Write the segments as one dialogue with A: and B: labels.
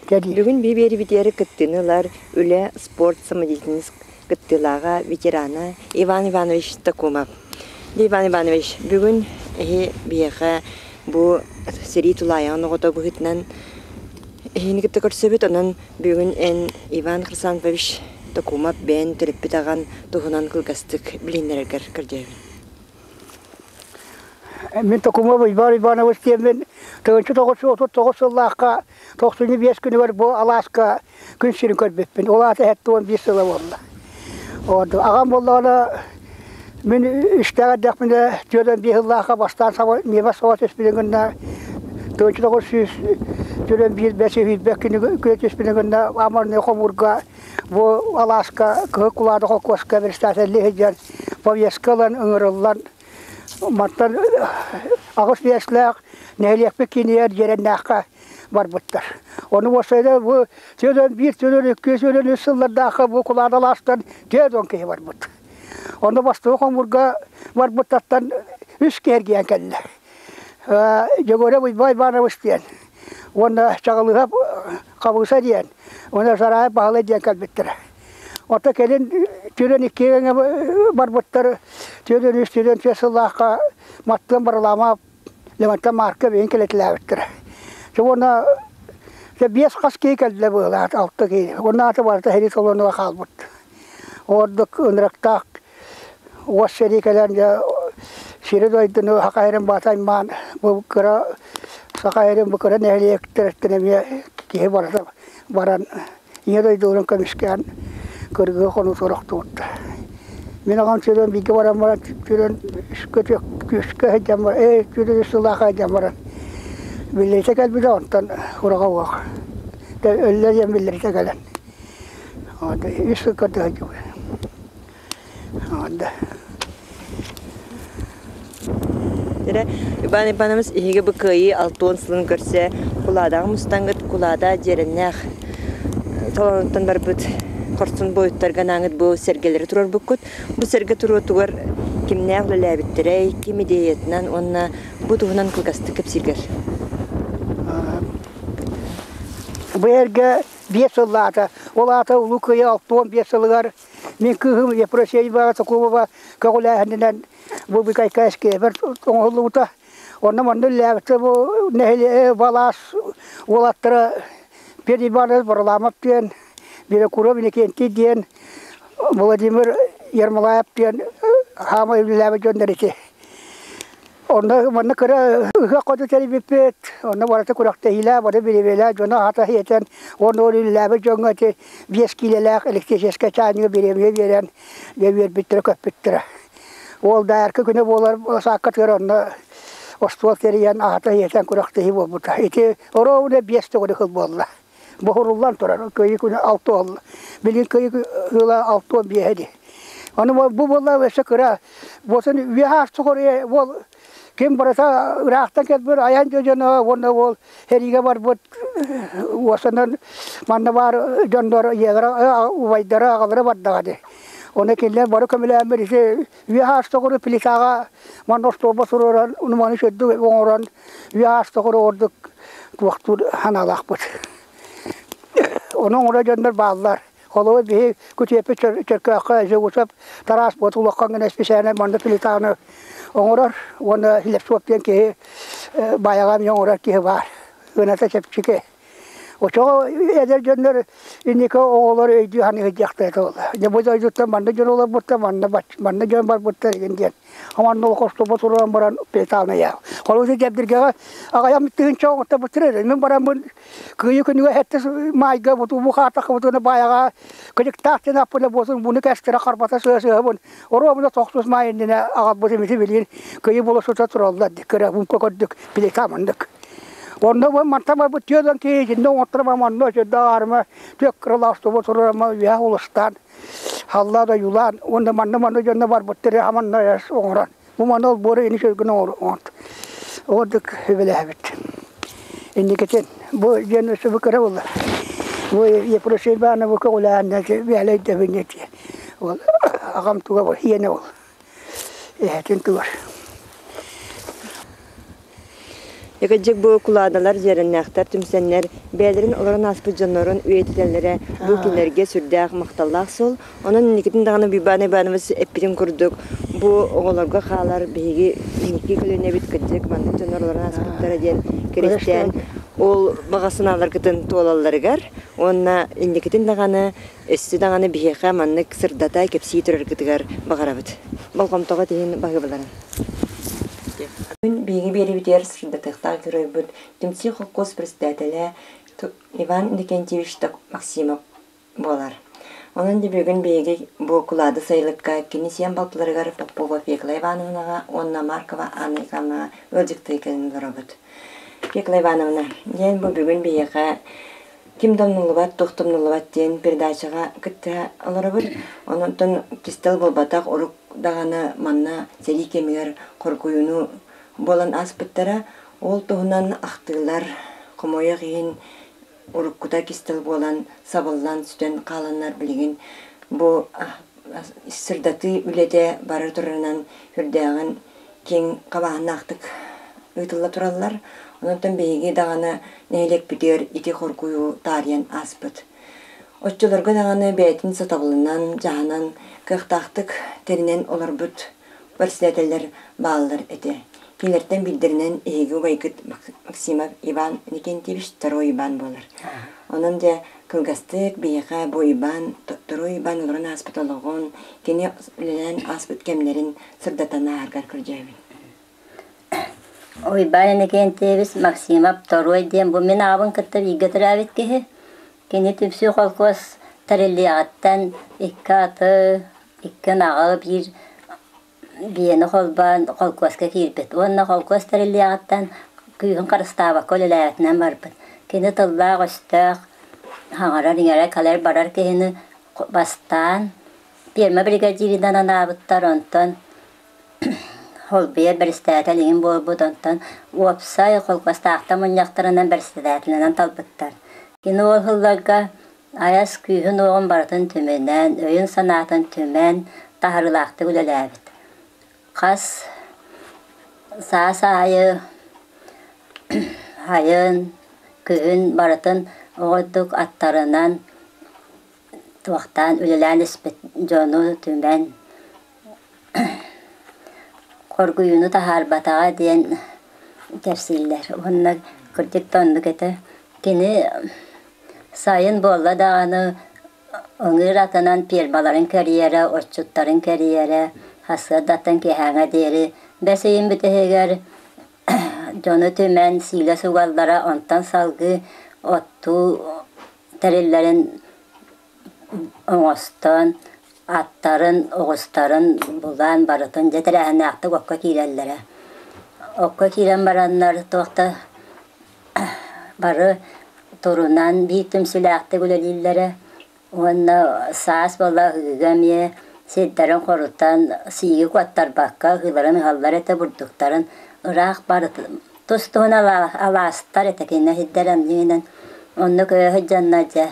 A: Бүгүн биэриибитигэр кыттыыны ылар үлэ, спорт, самодеятельность кыттыылааҕа, ветерана Иван Иванович Токумов. Иван Иванович, бүгүн эһи биһиэхэ бу сэрии тулаайаҕын оҕото быһыытынан эһини кытта көрсөбүт. Онон бүгүн эн Иван Хрисанфович Токумов бэйэн төрөппүт аҕан туһунан кылгастык билиһиннэрэргэр көрдөһөбүн.
B: Мин Токумов Иван Иванович диэммин 1939 сыллаахха 95 күнүгэр бу алааска күн сирин көрбүппүн. Ол аата 75 сыла буолла. Аҕам буоллаҕына мин үстээх эрдэхпинэ 45 сыллаахха бастаан саба ньиэбэ саба түспүтүн гынна 1941 бэс күнү түспүтүн гынна амарный хомуурга Бу алааска Кыһыл Кулаада холкуоска председателлии сылдьан повестка ылан ыҥырыллан мантан аҕыс биэслээх нэһилиэкпит киинигэр Дьиэрэннээххэ барбыттар. Ону уопсайынан бу түөрт биир, түөрт икки, түөрт үс сыллардаахха бу Кулаада алаастан 40 киһи барбыт. Онно бастакы хомуурга барбыттартан үс киһи эргийэн кэллэ. Дьөгүөрэ Уйбаан Иванович диэн уонна Чаҕылыһап Хабыса диэн уонна Сараайап Баһылай диэн кэлбиттэрэ. Оттон кэлин түөрэн иккигэ барбыттар түөрэн үс, түөрэн түөрт сыллаахха Маттыан Барылаама Левантан Марка бэйин кэлэтилээбиттэрэ. Дьэ уонна дьэ биэс хас киһи кэллэ быһыылаах алта киһи. Уонна аата барыта сэрии толонуга хаалбыт. Ордук ынырыктаах Уос сэрии кэлэн дьэ сири-дойдуну Саха сирин баата аймаан бу кыра Саха сирин бу кыра нэһилиэктэриттэн эмиэ киһи барыта баран Ийэ дойдуларын көмүскээн кыргыы хонуутугар охтубуттар. Мин аҕам сүрүн бииргэ баран баран сүрүн күүскэ сылдьан баран ээ сүрүн үс сыллаах сылдьан баран биллэритэ кэлбитэ онтон ураҕа уох өллө диэн биллэритэ кэлэн үс сыл көрдө сылдьыбыт.
A: Иван Иванович эһиги бу Кыайыы 60 сылын көрсө Кулаадаҕа мустаҥҥыт Кулаада дьиэрэннээх толоонуттан барбыт хорсун буойуттарга анааҥҥыт бу сэргэлэри туруорбуккут. Бу сэргэ туруотугар кимнээх үлэлээбиттэрэй, ким идеятынан уонна бу туһунан кылгастык кэпсииргэр.
B: Бу эргэ биэс сыллаата, ол аата Улуу Кыайыы 65 сылыгар Мин кыыһым Ефросинья Соколова көҕүлээһининэн бу Быкайка эскиэбэр оҥоһуллубута. Онно манна үлэлээбитэ бу нэһилиэк балаас уолаттара Петр Иванович Варламов диэн, Винокуров Иннокентий диэн, Владимир Ермолаев диэн хаама үлэлээбит дьоннор ити. Онно манна кыра ыһыах хоту тэрийбиппит, онно барыта күрэхтэһиилээх, бары бириэмэлээх дьону аһата сиэтэн, уонна ол үлэлээбит дьоҥҥо ити биэс киилэлээх электрическэй чаанньыгы бириэмийэ биэрэн, дьэ үөрбүттэрэ көппүттэрэ. Ол даарка күнэ буолар сааккатыгар онно остуол тэрийэн аһата сиэтэн күрэхтэһии буолбута. Ити оруобуна биэс төгүрүк сыл буолла. Боһуруллан турар, кыайыы күнэ алта уолла. Билигин кыайыы ыла 65-э дии. Аны бу буолла өссө кыра Буотун үөһэ сухуруйа уол ким барыта ыраахтан кэлбит айан дьоно уонна уол сэриигэ барбыт уосанан манна баар дьоннор ийэлэрэ убайдара аҕалара бардаҕа дии. Ону кинилэр бары көмөлөөннөр ити үөһэ соҕуру плитаҕа манна остуолба туруоран маны сөрдүк оҥорон үөһэ соҕуру ордук туохтуур санаалаахпыт. Ону оҥоро дьоннор бааллар. Холобур, биһи күтүөппүт Чөркөөххө Жегусов Тарас буот улахан гына исписээнэ манна плитаны оҥорор уонна Лепсов диэн киһи баайаҕа эмиэ оҥорор киһи баар. Ыната чэпчэки. Очоҕо эдэр дьоннор инники оҕолор өйдүү саныы сылдьыахтара этэ буолла. Дьэ бу дойдуттан манна дьон олорбуттар, манна манна дьон барбыттар игин диэн. Манна олохостобо туран баран плитаны яа. Холобур, Дьэбдиргэҕэ аҕайам тыһыынча оҥотто эрэ. Мин бараммын Кыайыы күнүгэр сэттэ маайга бутуубу хаатахпытына баайаҕа кыдьыктаах диэн аппына буотун буну кэстэрэ харбата сыа-сыабын оруобуна тохсус маай иннинэ аҕалбытым ити билигин кыайыы болосута тураллар кыра муҥка көрдүк плита маннык. Онно бу мантан барбыт түөрт киһи итиннэ оҥотторо манна өтөрдө аарыма түөк кыралаах тобо турарама үөһэ улустаан халлаа дойулаан уонна манна манна дьонно барбыттар хаманна оҥорон Бу маны олбуору ини сөргүн оҥорт. Ордук үбэлээбит. Инникитин бу диэн өссө бу кыра буолла. Бу Ефросинья Ивановна көҕүлээн бэйэлэй дөбүнньэти. Ол аҕам туга бол, иэнэ ол. Эһэтин тугар.
A: Кырдьык бу кулаадалар дьиэрэннээхтэр түмсэннэр бэйэлэрин олорон ааспыт дьоннорун үйэтитэллэрэ бу кинилэргэ сүрдээх махталлаах суол. Онон инникитин даҕаны Уйбаан Иванович эппитин курдук бу оҕолорго хаалар биһиги инники көлүөнэбит кырдьык маннык дьоннор олорон ааспыттара диэн киристээн ол баҕа санааларгытын туолалларыгар уонна инникитин даҕаны өссө даҕаны биһиэхэ маннык сырдата кэпсии тураргытыгар баҕарабыт. Болҕомтоҕут иһин баһыыбаларын. Күн биһиги биэриибитигэр сырдатыахтаах геройбут Түмсүү холкуос председателэ Иван Иннокентьевич Максимов буолар. Онон да бүгүн биһиги бу Кулаады сайылыкка кини сиэн балтыларыгар Попова Фекла Ивановнаҕа уонна Маркова Анна Ивановнаҕа ыалдьыттыы кэлэн олоробут. Фекла Ивановна, диэн бу бүгүн биһиэхэ Ким да умнуллубат, туох да умнуллубат диэн передачаҕа кытта олоробут. Онтон кистэл буолбатах, урук даҕаны манна сэрии кэмигэр хоргуйууну буолан ааспыттара. Ол туһунан ахтыылар хомойуох иһин уруккута кистэл буолан сабыллан сүтэн хааланнар билигин бу сырдатыы үлэтэ бара турарынан сүрдээҕин киэҥ хабааһыннаахтык ыытылла тураллар. Онтон биһиги даҕаны нэһилиэкпитигэр ити хоргуйуу таарыйан ааспыт. Оччолорго даҕаны бэйэтин сатабылынан, дьаһанан, кыахтаахтык тэринэн олорбут председателлэр бааллар этэ. Кинилэртэн биирдэринэн эһиги убайгыт Максимов Иван Никентьевич Второй Иван буолар. Онон дьэ кылгастык биһиэхэ бу Иван, Второй Иван олорон ааспыт олоҕун, кини үлэлээн ааспыт кэмнэрин сырдатан ааһаргар көрдьөөбүн.
C: Уйбаан Иннокентьевич Максимов Торуой диэн бу мин аҕабын кытта бииргэ төрөөбүт киһи. Кини Түмсүү холкуос тэриллиэҕиттэн икки аты, икки ынаҕы, биир биэни холбоон холкуоска киирбит. Уонна холкуос тэриллиэҕиттэн күүһүн харыстаабакка үлэлээбитинэн барбыт. Кини тыллаах-өстөөх, саҥарар-иҥэрэр, кэлэр-барар киһини бастаан пиэрмэ биригэдьииринэн анаабыттар, онтон Холбуйар бэрэссэдээтэл иҥин буолбут, онтон уопсай холкуостаахтар мунньахтарынан бэрэссэдээтэлинэн талбыттар. Кини ол сылларга айас күүһүн-уоҕун барытын түмүнэн, өйүн-санаатын түмэн, таһаарыылаахтык үлэлээбит. Хас саас аайы сайын, күһүн барытын оҕордук аттарынан туохтаан үлэлээн испит дьону түмэн хоргуйууну таһаарбатаҕа диэн кэпсииллэр уонна кырдьык да оннук этэ. Кини сайын буолла даҕаны ыҥыыр атынан пиэрмаларын кэрийэрэ, отчуттарын кэрийэрэ, сарсыардаттан киэһээҥҥэ диэри бэс ыйын бүтэһигэр дьону түмэн сиилэ сугаллара, онтон салгыы оттуу тэриллэрин оҥостон, аттарын, оҕустарын булан барытын дьэ тэрээһиннээхтик окко киирэллэрэ. Окко киирэн бараннар туох да бары турунан биир түмсүүлээхтик үлэлииллэрэ уонна саас буола ыһыыга эмиэ сирдэрин хорутан сииги куоттарбакка ыһыыларын ыһаллар этэ бурдуктарын ыраах барытын тус-туһунан алаастар этэ кинилэр сирдэрэ эмньигинэн онно көһө сылдьаннар дьэ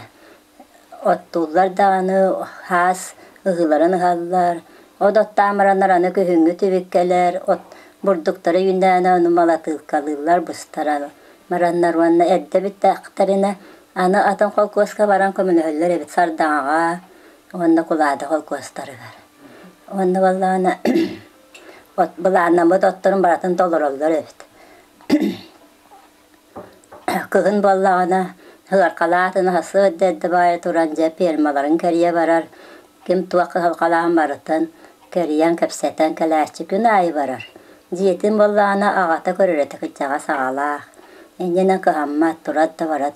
C: Оттууллар даҕаны хаас ыһыыларын ыһаллар, от оттоон бараннар аны күһүҥҥү түбүккэлэр от бурдуктара үүннэҕинэ ону малатыылкалыыллар, быстаран бараннар уонна эрдэ бүттэхтэринэ аны атын холкуоска баран көмөлөһөллөр эбит Сардаҥаҕа уонна Кулаада холкуостарыгар. Уонна буоллаҕына от былааннаммыт отторун барытын толороллор эбит. Кыһын буоллаҕына ыархалаатын сарсыарда эрдэ баайа туран дьэ фермаларын кэрийэ барар, ким туох кыһалҕалаан барытын кэрийэн кэпсэтэн кэлээччи күн аайы барар. Дьиэтин буоллаҕына аҕата көрөр этэ кырдьаҕас аҕалаах, инньэнэн кыһаммат, турар да барар.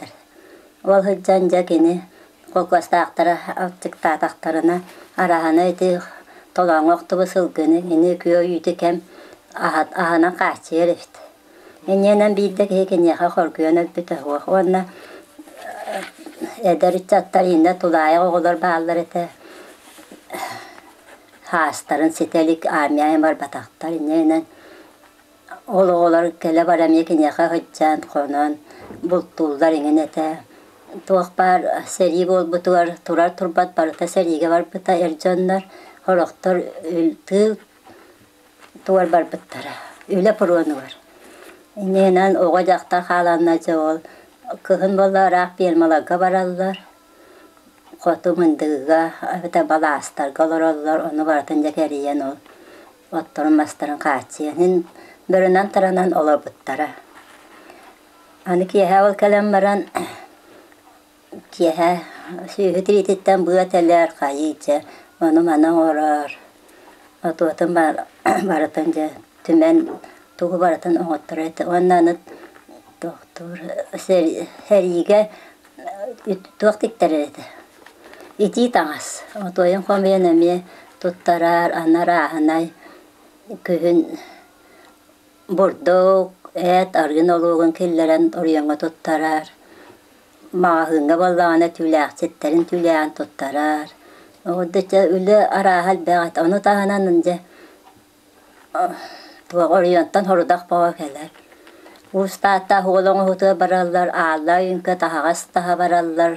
C: Ол сылдьан дьэ кини холкуостаахтара аччыктаатахтарына араһаны ити толооҥҥо охтубут сылгыны кини күө үүтү кэм аһынан хааччыйар эбит. Инньэнэн биирдэ киһи киниэхэ хоргуйан өлбүтэ суох уонна эдэр ыччаттар иннэ тулаайах оҕолор бааллар этэ саастарын ситэ илик армияҕа барбатахтар инньэнэн ол оҕолор кэлэ-бара эмиэ киниэхэ сылдьан хонон бултууллар иҥин этэ туох баар сэрии буолбутугар турар турбат барыта сэриигэ барбыта эр дьоннор сорохтор тыыл тугар барбыттара, үлэ пуруонугар. Иннинэн оҕо-дьахтар хааланна дьэ ол кыһын буолла ыраах пиэрмаларга бараллар. Хоту Мындыыга эбэтэр балаастарга олороллор, ону барытын дьэ кэрийэн ол отторун-мастарын хааччыйан иһин бөрөнөн-таранан олорбуттара. Аны киэһэ ол кэлэн баран киэһэ сүөһү тириититтэн быа тэлэр, хайыы дьэ ону-маны оҥорор, отуотун барытын дьэ түмэн тугу барытын оҥотторор этэ уонна аны туохтуур сэриигэ туох тиктэрэр этэ итии таҥас отуойун хомуйан эмиэ туттарар аны арааһынай күһүн бурдук эт арыы нолуогун киллэрэн оройуоҥҥа туттарар маҕаһыыҥҥа буоллаҕына түүлээхситтэрин түүлээҕин туттарар дьэ үлэ арааһа элбэх этэ ону таһынан дьэ Туох оройуонтан сорудах бөҕө кэлэр. Уус Таатта уол оҥоһуутугар бараллар, Аалла Үҥкэ таһаҕас таһа бараллар,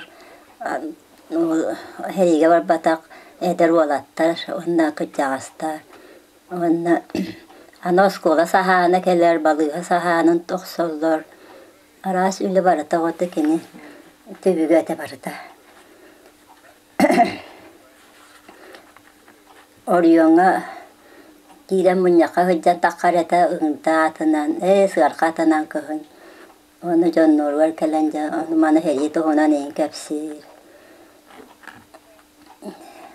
C: сэриигэ барбатах эдэр уолаттар уонна кырдьаҕастар. Уонна аны оскуола саһаана кэлэр, балыыһа саһаанын охсоллор. Араас үлэ барыта оҕото кини түбүгэ этэ барыта. Оройуоҥҥа киирэн мунньахха сылдьан таххар этэ ыҥырда аатынан, ээ сыарҕа атынан кыһын уонна дьонноругар кэлэн дьэ ону-маны сэрии туһунан иһин кэпсиир.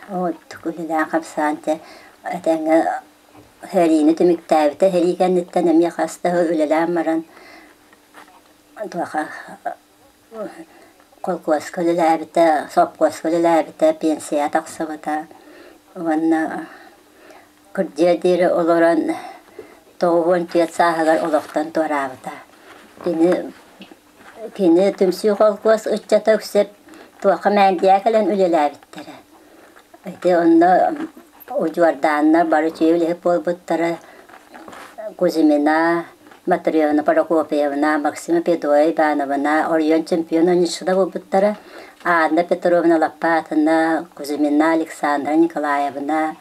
C: Вот үлэлээн хамсаан дьэ этэҥҥэ сэриини түмүктээбитэ. Сэрии кэнниттэн эмиэ хас да сыл үлэлээн баран туоха Холкуоска үлэлээбитэ, сопхуоска үлэлээбитэ, пенсияҕа тахсыбыта уонна кырдьыар диэри олорон 94 сааһыгар олохтон туораабыта. Кини кини түмсүү холкуос ыччата үксэ туохха Мээндийэ кэлэн үлэлээбиттэрэ. Ити онно удьуордааннар бары үчүгэй үлэһит буолбуттара. Кузьмина, Матрена Прокопьевна, Максима Петровна Ивановна оройуон чемпиона Нишина буолбуттара. Анна Петровна Лопатина, Кузьмина Александра Николаевна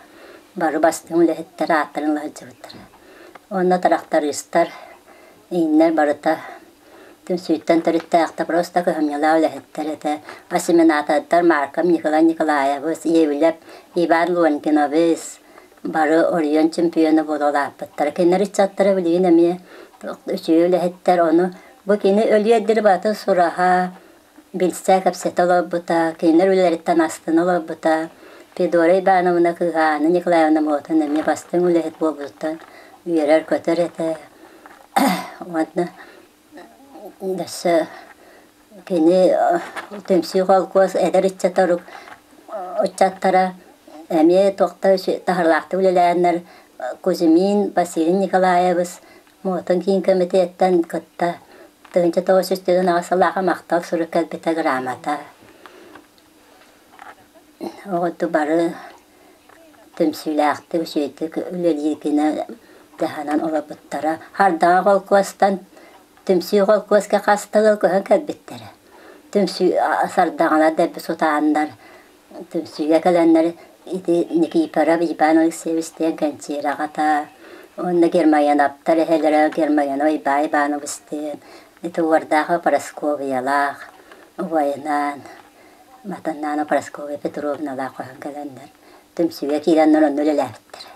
C: бары бастыҥ үлэһиттэр ааттарын ыла сылдьыбыттара. Уонна трактористар, ииннэр барыта Түмсүүттэн төрүттээхтэр просто кыһамньылаах үлэһиттэр этэ. Осеменатордар Марков Николай Николаевич, Иевлев Иван Лонгинович бары оройуон чемпиона буола улааппыттара. Кинилэр ыччаттара билигин эмиэ үчүгэй үлэһиттэр. Ону бу кини өлүөр диэри барытын сураһа, билсэ, кэпсэтэ олорбута, кинилэр үлэлэриттэн астына олорбута. Федора Ивановна кыыһа Анна Николаевна Моотун эмиэ бастыҥ үлэһит буолбутуттан үөрэр-көтөр этэ. Уонна өссө кини түмсүү холкуос эдэр ыччата ыччаттара эмиэ туохта таһырлаахтык үлэлээннэр Кузьмин Василий Николаевич Муотун киин кэмитиэттэн кытта 1948 сыллааҕы махтал сурук кэлбитэ грамота. Оҕоту бары түмсүүлээхтик, үчүгэйдик үлэлииргинэ дьаһанан олорбуттара. Хардаҕа холкуостан түмсүү холкуоска хас да ыал көһөн кэлбиттэрэ. Түмсүү сардаҥалар дэлби сутааннар, түмсүүгэ кэлэннэр ити Никифоров Иван Алексеевич диэн кэнчиэр аҕата, уонна Гермаяновтар эһэлэрэ Гермаянов Иван Иванович диэн ити уордаах Парасковьялаах убайынаан Матаннаана Парасковья Петровналаах көһөн кэлэннэр түмсүүгэ киирэннэр онно үлэлээбиттэрэ.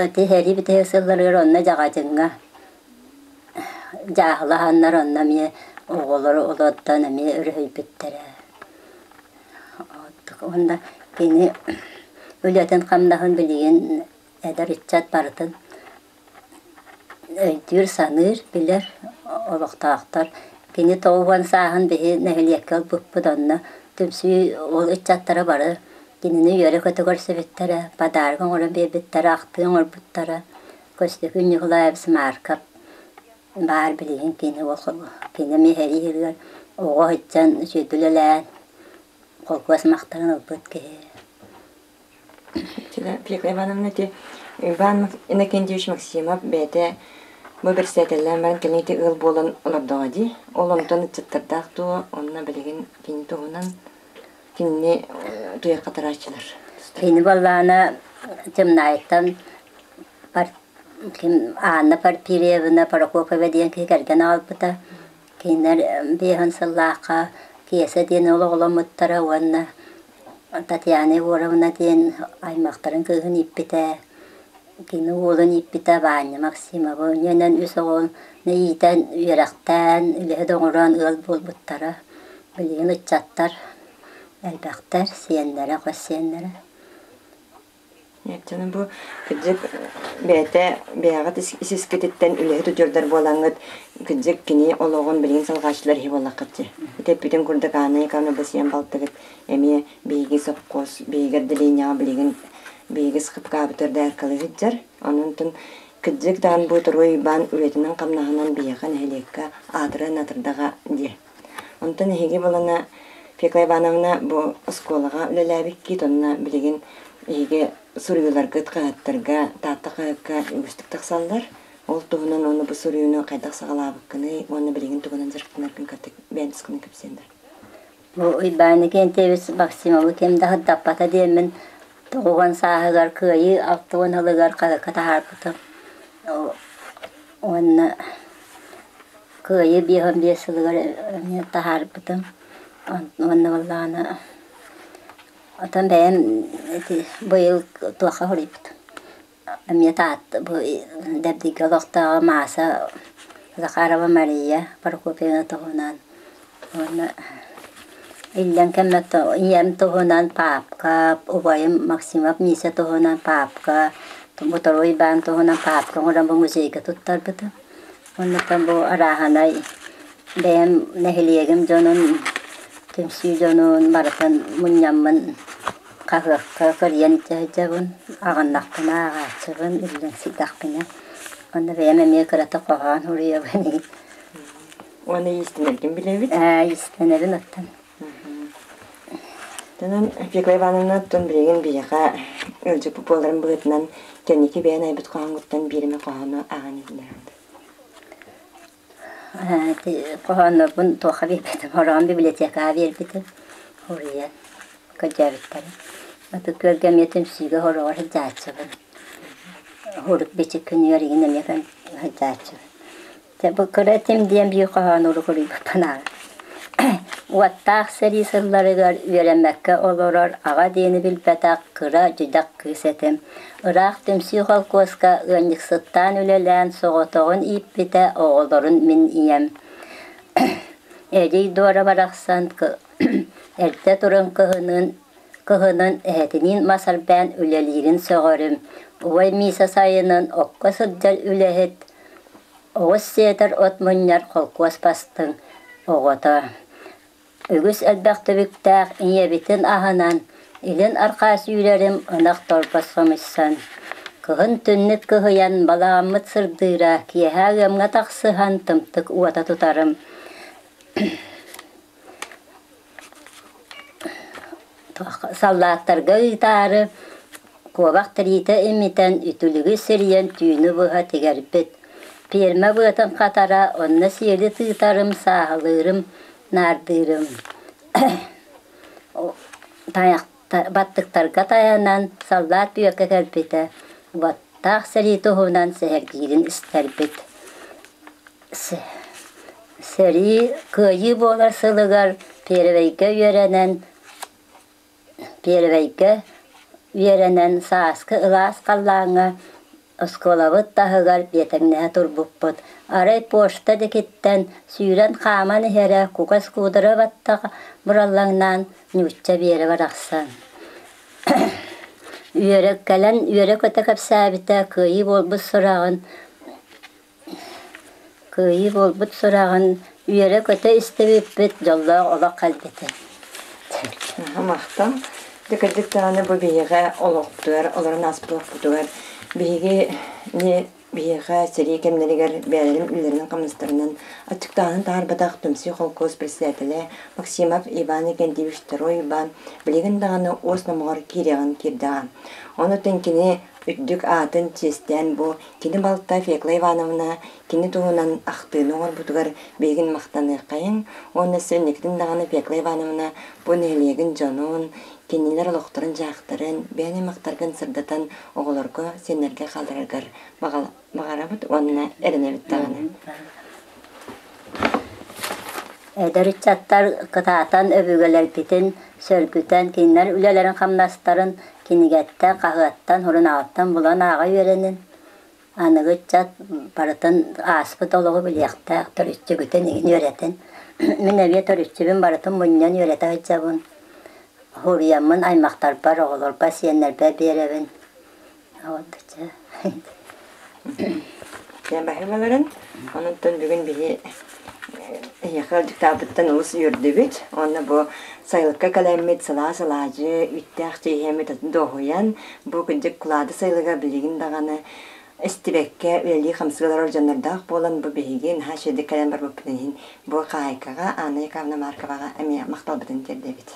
C: Ити сэрии бүтэһик сылларыгар онно Дьаҕадьыҥҥа дьааһылаһаннар онно эмиэ оҕолору олордон эмиэ өрүһүйбүттэрэ. Уонна кини үлэтин-хамнаһын билигин эдэр ыччат барытын өйдүүр-саныыр, билэр олохтоохтор. Кини 90 сааһын биһи нэһилиэккэ ылбыппыт онно түмсүү ол ыччаттара бары кинини үөрэ-көтө көрсүбүттэрэ, подарок оҥорон биэрбиттэрэ, ахтыы оҥорбуттара. Көстөкүүн Ньукулаевич Марков баар билигин кини ол кини эмиэ сэрии оҕо сылдьан үчүгэйдик үлэлээн холкуос махтанан ылбыт киһи.
A: Фекла Ивановна ити Иван Иннокентьевич Максимов бэйэтэ бу бэрэссэдээтэллээн баран кэлин ити ыал буолан олордоҕо дии. Ол онтон ыччаттардаах дуо? Онно билигин кини туһунан кинини туйахха тарааччылар.
C: Кини буоллаҕына Чымнаайыттан Ким Анна Порфирьевна Прокопьева диэн киһи кэргэн аҕалбыта. Кинилэр 50 сыллаахха Киэсэ диэн уол оҕоломмуттара уонна Татьяна Егоровна диэн аймахтарын кыыһын ииппитэ. Кини уолун ииппитэ Ваня Максимова. Инньэнэн үс оҕону иитэн, үөрэхтээн, үлэһит оҥорон ыал буолбуттара. Билигин ыччаттар элбэхтэр, сиэннэрэ, хос сиэннэрэ.
A: Дьону бу кырдьык бэйэтэ бэйэҕит ис-искититтэн үлэһит удьуордар буолаҥҥыт кырдьык кини олоҕун билигин салҕааччылар иһи буоллаххыт дии. Ити эппитин курдук Анна Яковлевна бу сиэн балтыгыт эмиэ биһиги сопхуос биһиги отделениеҕа билигин биһиги схпкаабытыгар дааркалыы сылдьар. Онон кырдьык даҕаны бу Торуой Уйбаан үлэтинэн-хамнаһынан биһиэхэ нэһилиэккэ аатыран атырдаҕа дии. Онтон эһиги балана Фекла Ивановна бу оскуолаҕа үлэлээбиккит, онно билигин эһиги суруйууларгыт хаһыаттарга, Таатта хаһыакка үгүстүк тахсаллар. Ол туһунан уонна бу суруйууну хайдах саҕалаабыккыный уонна билигин тугунан дьарыктанаргын кытта бэйэн тускунан кэпсиэн да.
C: Бу Уйбаан Иннокентьевич Максимовы ким да сырдаппата диэммин 90 сааһыгар Кыайыы 60 сылыгар хаһыакка таһаарбытым. Уонна Кыайыы 55 сылыгар эмиэ таһаарбытым. Уонна буоллаҕына оттон бэйэм ити быйыл туохха суруйбутум. Эмиэ Таатта бу Дэбдигэ олохтооҕо Мааса Захарова Мария Прокопьевна туһунан уонна иллэҥ кэммэр ийэм туһунан паапка, убайым Максимов Миисэ туһунан паапка, Буторуй Иван туһунан паапка оҥорон бу музейга туттарбытым. Оннуктан бу арааһынай бэйэм нэһилиэгим дьонун, түмсүү дьонун барытын мунньаммын хаһыакка кэрийэн сылдьабын, аҕыннахпына ааҕааччыбын, иллэҥсийдэхпинэ. Онно бэйэм эмиэ кыратык хоһоон суруйабын.
A: Уонна иистэнэргин билэбит?
C: Ээ, иистэнэбин оттон.
A: Онон Фекла Ивановна оттон билигин биһиэхэ ыалдьыппыт буоларын быһыытынан кэнники бэйэн айбыт хоһооҥҥуттан биир эмэ хоһоону ааҕан иһиллэҕин.
C: Хоһооннорбун туохха биэрбитим, хороон библиотекаҕа биэрбитим, суруйан көрдөөбүттэрим. Ытык Күөлгэ эмиэ түмсүүгэ хороҕор сылдьааччыбын. Урук бичик күнүгэр игин эмиэ сылдьааччыбын. Дьэ, бу кыра этим диэн биир хоһоону уруһуйбуппун ааҕа. Уоттаах сэрии сылларыгар үөрэммэккэ олорор аҕа диэни билбэтэх кыра дьүдэх кыыс этим. Ыраах түмсүү холкуоска ыанньыксыттаан үлэлээн соҕотоҕун ииппитэ оҕолорун мин ийэм. Эдий Дора барахсан эрдэ туран кыһынын кыһынын эһэтиниин мас эрбээн үлэлиирин сөҕөрүм. Убай Миисэ сайынын окко сылдьар үлэһит Оҕус сиэтэр от мунньар холкуос бастыҥ оҕото. Үгүс элбэх түбүктээх ийэбитин аһынан, илин арҕаа сүүрэрим ынах торбос хомуйсан. Кыһын түннүк кыһыйан балаҕаммыт сырдыыра, киэһэ ыамҥа тахсыһан тымтык уота тутарым. Саллааттарга ыытаары куобах тириитэ имитэн, үтүлүгү сирийэн түүнү быһа тигэрбит. Пиэрмэ быатын хатара, онно сиэли тыытарым, сааһылыырым, наардыырым. Баттыктарга тайанан саллаат Бүөккэ кэлбитэ, уоттаах сэрии туһунан сэһэргиирин истэрбит. Сэрии Кыайыы буолар сылыгар Первэйгэ үөрэнэн Первэйгэ үөрэнэн сааскы ылаас халлааҥҥа оскуолабыт таһыгар биэтэҥнэһэ турбуппут. Арай почта диэкиттэн сүүрэн хааман иһэрэ кугас куудара баттах бураллаҥнаан ньуучча Биэрэ барахсан. Үөрэ кэлэн үөрэ-көтө кэпсээбитэ кыайыы буолбут сураҕын Кыайыы буолбут сураҕын үөрэ-көтө истибиппит, дьоллоох олох кэлбитэ.
A: Махтал. Дьэ кырдьык даҕаны бу биһиэхэ олохпутугар, олорон ааспыт олохпутугар биһиги биһиэхэ сэрии кэмнэригэр бэйэлэрин үлэлэринэн-хамнастарынан аччыктааһын таһаарбатах Түмсүү холкуос председателэ Максимов Иван Викентьевич Второй Иван билигин даҕаны уос номоҕор киириэҕин киирдэҕэ. Онон кини үрдүк аатын чиэстээн бу Кини балта Фекла Ивановна кини туһунан ахтыыны оҥорбутугар билигин махтаныаххайыҥ уонна сэнникитин даҕаны Фекла Ивановна бу нэһилиэгин дьонун, Кинилэр олохторун-дьаһахтарын, бэйэн аймахтаргын сырдатан оҕолорго, сиэннэргэ хааллараргар баҕарабыт уонна эрэнэбит даҕаны.
C: Эдэр ыччаттар кытаатан өбүгэлэрбитин сөргүтэн, кинилэр үлэлэрин-хамнастарын кинигэттэн, хаһыаттан, сурунаалтан булан ааҕа үөрэнин. Аныгы ыччат барытын ааспыт олоҕу билиэхтээх, төрүччүгүтүн игин үөрэтин. Мин эмиэ төрүччүбүн барытын мунньан үөрэтэ сылдьабын. Суруйаммын аймахтарбар, оҕолорбор, сиэннэрбэр биэрэбин. Вот
A: Дьэ баһыыбаларын. Онон бүгүн биһи эһиэхэ ыалдьыттаабыттан олус үөрдүбүт. Уонна бу сайылыкка кэлэммит сылаас алаадьы, үттээх чэйиэммит дуоһуйан, бу кырдьык Кулаады сайылыга билигин даҕаны истибэккэ үлэлии-хамсыы олорор дьоннордоох буолан, бу биһиги наһаа үчүгэйдик кэлэн барбыппытын иһин бу хаһаайкаҕа Анна Яковлевна Марковаҕа эмиэ махталбытын тиэрдэбит.